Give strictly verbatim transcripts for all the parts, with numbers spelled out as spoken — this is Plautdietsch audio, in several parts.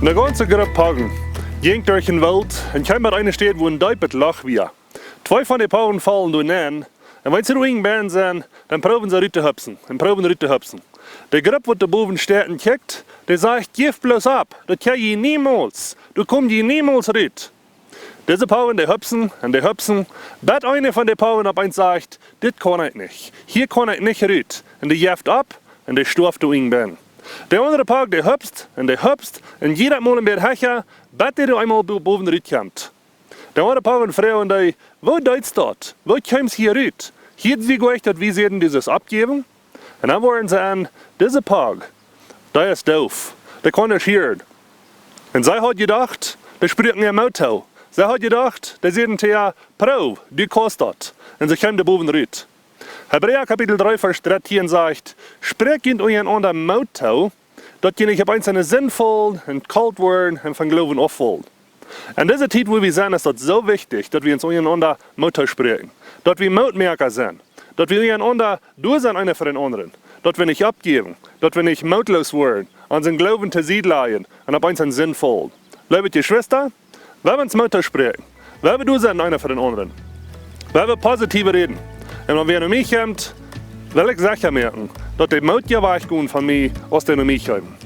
Ne gaunze Grupp Poggen jinkj derch dän Woolt un kjeem bie eene Städ, wua een deepet Loch wia. Twee von de Poggen follen doa nenn, un wan see doa unjen benen sent, dan proowen see rut to hupsen un proowen rut to hupsen. De Grupp, waut doa bowen steit un kjikjt, dee sajcht: "Jeft bloos opp, daut kjenn jie niemols, doa kjemt jie niemols rut." Dise Poggen, dee hupsen un dee hupsen, bat eena von de Poggen opp eemol sajcht: "Dit kaun ekj nich. Hia kaun ekj nich rut." Un dee jeft opp un dee stoaft doa unjen benen. De aundre Pogg, dee hupst un dee hupst, un jiedet Mol een bät hecha, bat dee doa eemol bo-, bowen rut kjemt. De aundre Poggen froagen dee: "Woo deetst daut? Woo kjeemst hia rut? Hia es wie goa nich, daut wie säden, dit es oppjäwen." Un dan woaren see en: "Dise Pogg, dee es doof. Dee kaun nich hieren." Un see haud jedocht, dee spräakjen äa Moot too. See haud jedocht, dee säden to äa: "Proow, du kaust daut." Un see kjeem doa bowen rut. Hebräa Kapitel dree, Varsch dartieen sajcht: "Spräakjt junt unjarenaunda Moot too, daut jie nich opp eemol en de Sind faulen un kolt woaren un vom Gloowen auffaulen." En dise Tiet, wua wie sent, es daut soo wichtich, daut wie ons unjarenaunda Moot toospräakjen, daut wie Mootmoaka sent, daut wie unjarenaunda doa sent, eena fa dän aundren, daut wie nich oppjäwen, daut wie nich mootloos woaren, onsen Gloowen to Sied lajen un opp eemol en Sind faulen. Leewe Jeschwista, wie haben ons Moot toospräakjen, wie haben doa sent, eena fa dän aundren, wie haben positiew räden. Un wan wäa no mie kjemt, well ekj secha moaken, daut dee Moot wajchjeit von mie, aus dee no mie kjemt.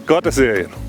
Gottes Säajen.